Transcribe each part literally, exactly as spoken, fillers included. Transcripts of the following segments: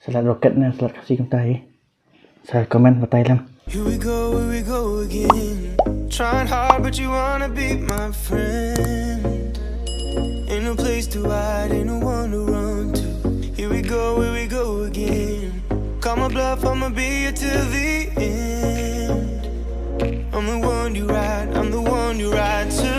Salad rocket ne salad Khasi kumta hi. Sa comment batai lang. Here we go, here we go again. Trying hard, but you wanna be my friend. Ain't no place to hide, ain't no one to run to. Here we go, here we go again. Call my bluff, I'ma be here till the end. I'm the one you ride, I'm the one you ride to.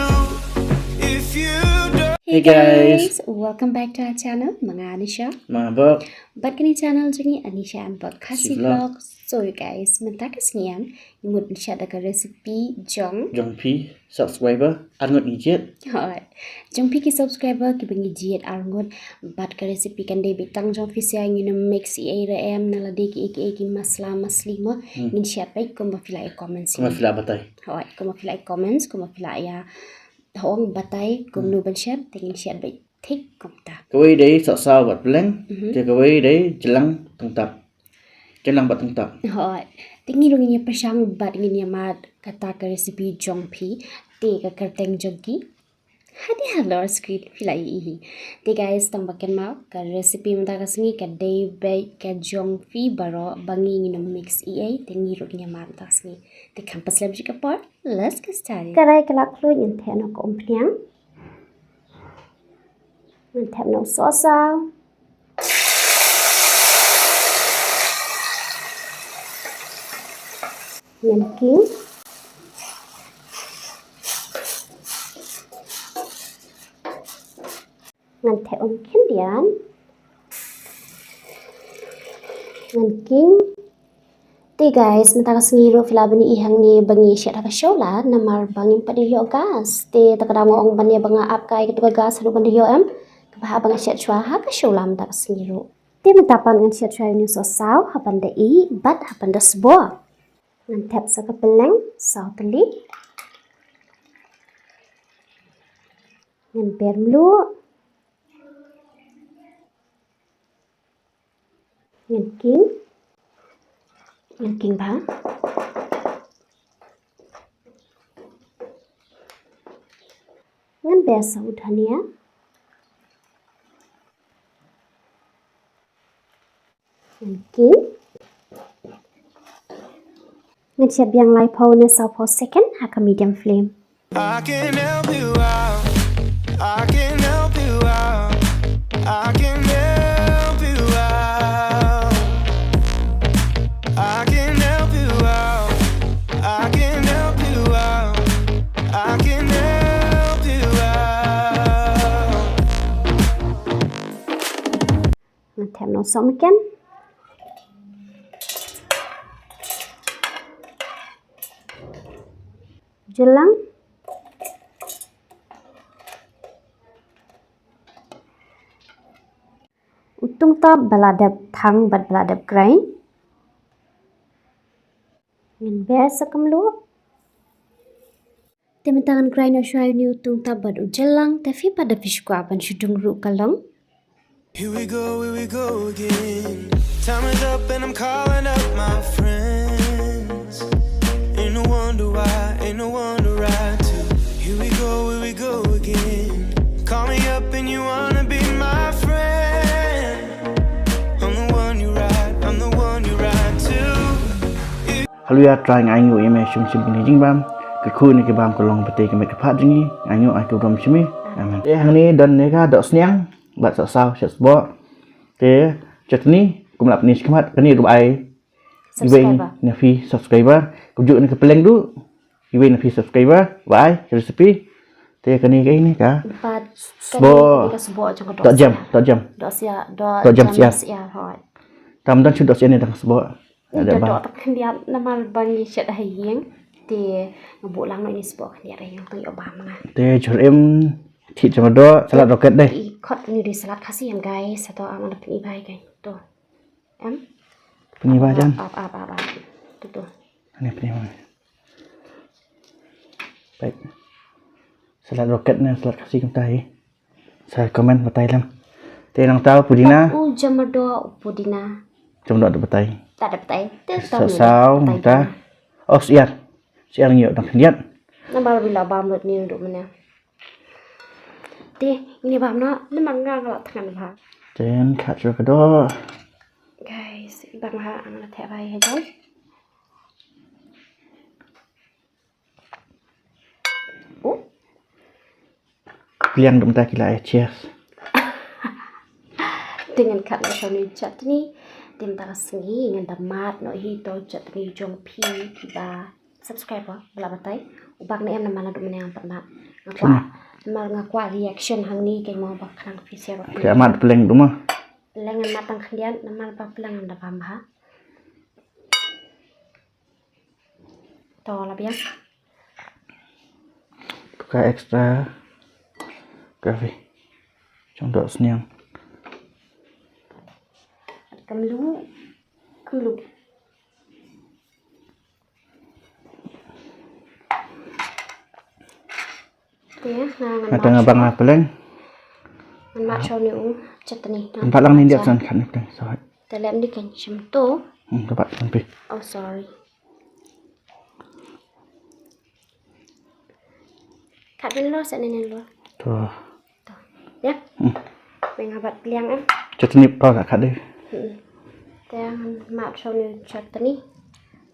If you don't Hey guys, welcome back to our channel. Ma nga Anisha. Ma bok. Bad kane channel jong ngi Anisha and Bok Khasi Vlog. So you guys, mynta ka sngi em, ngi mut ban share da ka recipe jong jong phi subscriber arngut ngi jied. Hooid. Jong phi ki subscriber kiba ngi jied arngut, bad ka recipe kan dei beit tang jong phi sha, ngin ym mix ei ei ruh em, na lade ki ei ki ei ki masala masli mo. Hmm. Ngin share beit kumba phi la ai comments. Kumba phi la batai. Hooid, kumba phi la ai comments, kumba phi la ïa hong batai kumno ban share, te ngin share beit thik kumta. Kawei dei sohsaw bad pylleng, mhm, te kawei dei jylleng tungtap. Jylleng bad tungtap. Hooid. Te ngi ruh ngin ïa pyrshang bad ngin ïa mad kata ka recipe jong phi, te ka kyrteng jong ki hadien halor screen phi la ïohi hi. Te guys, tang ba kynmaw, ka recipe mynta ka sngi ka dei beit ka jong phi baroh, ba ngi ngin ym mix ei ei, te ngi ruh ngin ïa mad mynta ka sngi. Te kham pynslem shuh ka por, let's get started. Karai ka la khluit, ngin theh noh ka umphniang. Ngin thep noh u sohsaw. Ngin king. Ngin thep um khyndiat. Ngin king. Te guys, mynta ka sngi ruh phi lah ban ïohi hangne ba ngi shet ha ka shuwa namar ba ngim pat ïoh gas. Te ta ka daw nga ong ban ïa ba nga ap kai katu ka gas haduh ban da ïoh em. Kaba hap ba nga shet shuwa ha ka shuwa mynta ka sngi ruh. Te mynta pat ngan shet shuwa ïa une u sohsaw ha ban da ih bad ha ban da sboh. Ngan thep sa ka pylleng saw tylli. Ngan ber mluh. Ngan king. Ngan king bha. Ngan ber sa u dhania. Ngan king. Ngan shet biang laiphew ne sawphew second ha ka medium flame. I can help you out. I can help you out. I can help you out. I can help you out. I can help you out. I can help you out. Ngan thep noh u sohmynken. Jylleng. U tungtap ba la dep thang bad ba la dep grind. Ngan ber sa ka mluh. Te mynta ngan grind noh shuwa ïa une u tungtap bad u jylleng, te phi pat da phi shu kwah ban shu dung ruh ka long. Here we go, here we go again. Time is up and I'm calling up my friends. Ain't no wonder why, ain't no wonder why too. Here we go, here we go again. Call me up and you wanna be my friend. I'm the one you ride, I'm the one you ride to. Haleluya, Trai nga ainguh ïa me shim shim kine jingbam. Kyrkhu ïa kine ki bam ka long bad ka met ka phad jong ngi. Nga ainguh ai ka burom sha me. Amen. Te hangne don ne ka dohsniang bad sohsaw shet sboh. Te chutney kum la pyni shakhmat, kane ruh ai iwei na phi subscriber. Kumjuh ne ka pylleng ruh iwei na phi subscriber ba ai ka recipe. Te kane ka ine ka sboh. Doh jem, doh jem. Doh jem syiar. Tam don shu doh syiar ne dang sboh. Doh doh tang khyndiat namar ba ngi shet ha ïing. Te nga buh lang noh ine sboh khyndiat ha ïing tang ïoh bam nga. Te jhur im thit jong doh salad rocket dei. I khot ngi dei salad Khasi em guys. Sa to am ana pyni bha ïa ka to. Em? Pyni bha jan. Ap ap ap ap. Tu tu. Ani pyni bha. Baik. Salad rocket ne salad Khasi kumta hi. Sa comment batai lang. Te nangta pudina. U jamadoh pudina. Jamadoh da batai. Ta da batai. Te ta sohsaw nangta. Oh syiar. Syiar ngi ïoh dang khyndiat. Namar ba la bam lut ni ruh mynne. Te ngi bam noh namar nga nga la thngan bha. Te khat shuwa ka doh. Ha, ang la theh bai ha jan. Oh. Pliang dum ta ki la ai cheers. Te ngan kat noh shwa uni u chutney. Te mynta ka sngi ngan da mad noh hi to u chutney jong phi kiba subscriber ba la batai. U bang ne em namar naduh mynne ngam pat mad. Nga kwah, namar nga kwah reaction hangne kein mo ba khnang phi share. Te mad pleng dum ma. Pleng ngan mad tang khyndiat namar ba pleng ngan da bam bha. To la biang. Ka extra coffee. Chong dok sniang. Kam lu. Kam lu. Te nga ngan mad shwa. Nga tang bang pleng. Ngan mad shwa uni u chutney. Ngan pat lang ni dia san khat ni pleng. Sorry. Te lem di kan shim to. Hmm, dapat sampai. Oh, sorry. Kat din lo, sa nin lo. To. To. Ya. Hmm. Meng abat pliang em. Chutney pa ka kat deh. Hmm. Te ngan mad shwa uni chutney.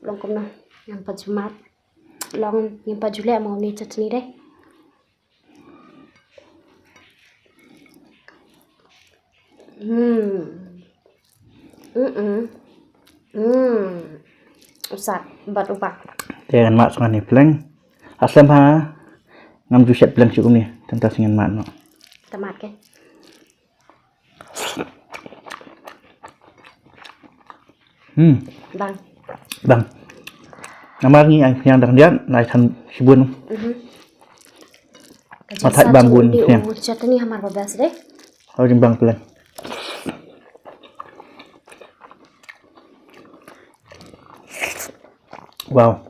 Long kumno. Ngam pat ju mad. Long ngam pat ju leh mo uni chutney deh. Hmm. Mm-mm. Hmm. U sat bad u bak. Te ngan mad shuh ngan ïa pleng. Aslem ha ngam ju shet pleng shuh kumne. Tang ta sngi ngan mad noh. Ta mad ke. Hmm. Bang. Bang. Namar ngi ai pynïang da khyndiat, ngi ai than shibun. Mhm. Ka jingthait bam bun pynïang. U chutney hamar ba best deh. Au jingbang pleng. Wow.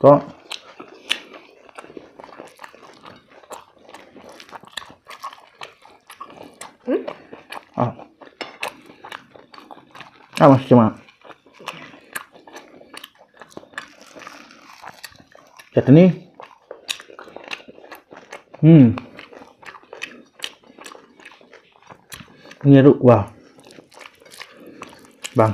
Ko. Hmm? Ah. Ah, masih cuma. Chutney. Hmm. Ngi ruh, wah. Bang.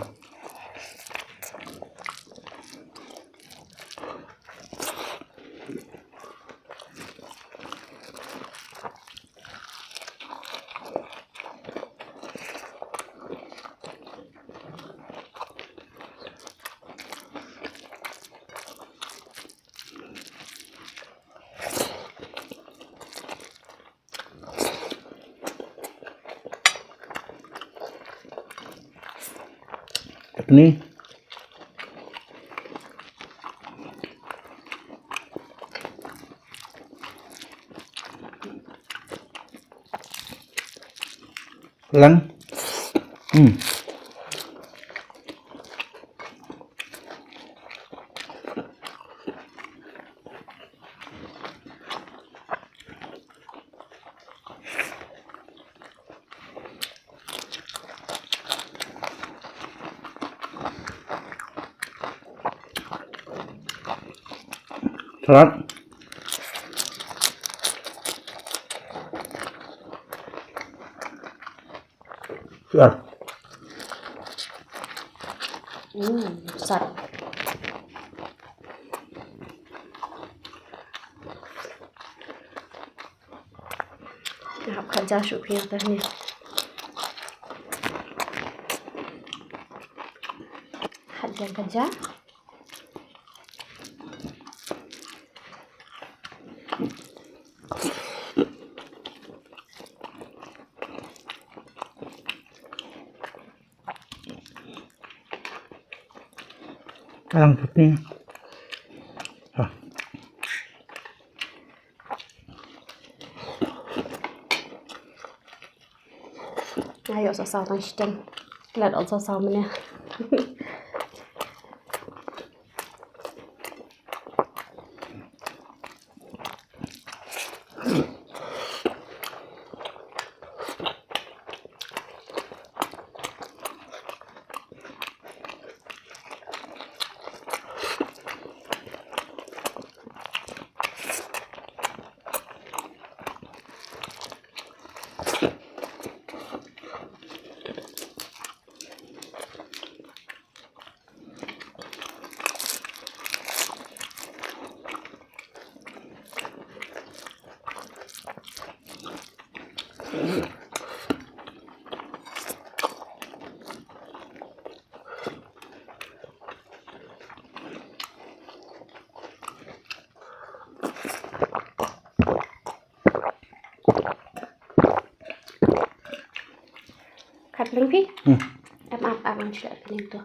Chutney. Lang. Hmm. Salad. Siar. Hmm, sat. Hap khaja shuh phi ïa kane. Hap ïa khaja. Alang putih. Ah. Ayo, sa saw tang shiteng. Klet ol sa saw mene. Kat leng phi? Hmm. Em ap ap ang sila pening tu.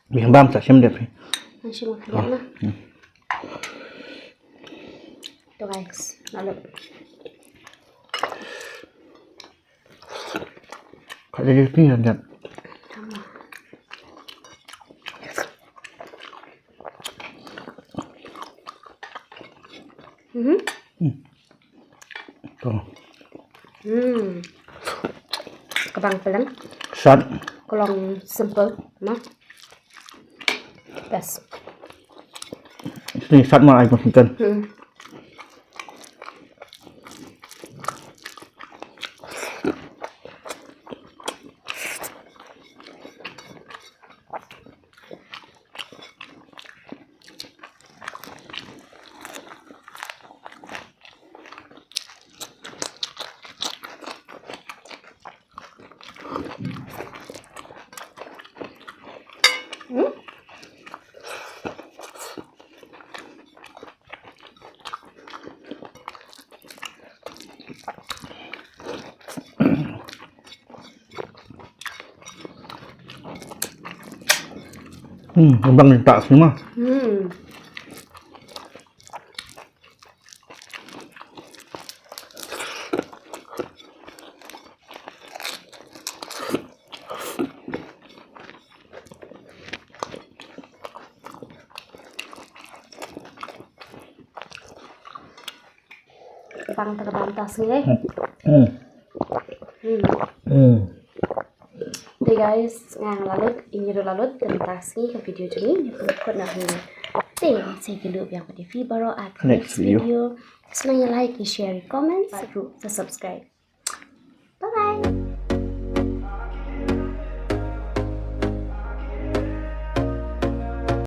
Bih bam sa shem deh phi. Ang shem ka na. Hmm. Tu guys, lalu. Kat leng phi yang jat. Mhm. Hmm. Tu. Hmm. Ka bang peleng. Sat. Ka long simple, no? Best. Ini sat ma ai makan. Hmm. Hmm? Hmm, abang tak semua. Hmm. Bang ta ka bam ta sngi. Hmm. Hmm. Hmm. Te guys, nga la lut, ïa ngi ruh la lut, te mynta ka sngi ka video jong ngi, ngi pynkhot na hynrei. Te, sa ïakynduh biang pat ïa phi baroh ha ka next video. Sngewbha ïa like, ïa share, ïa comment, bad ruh, sa subscribe.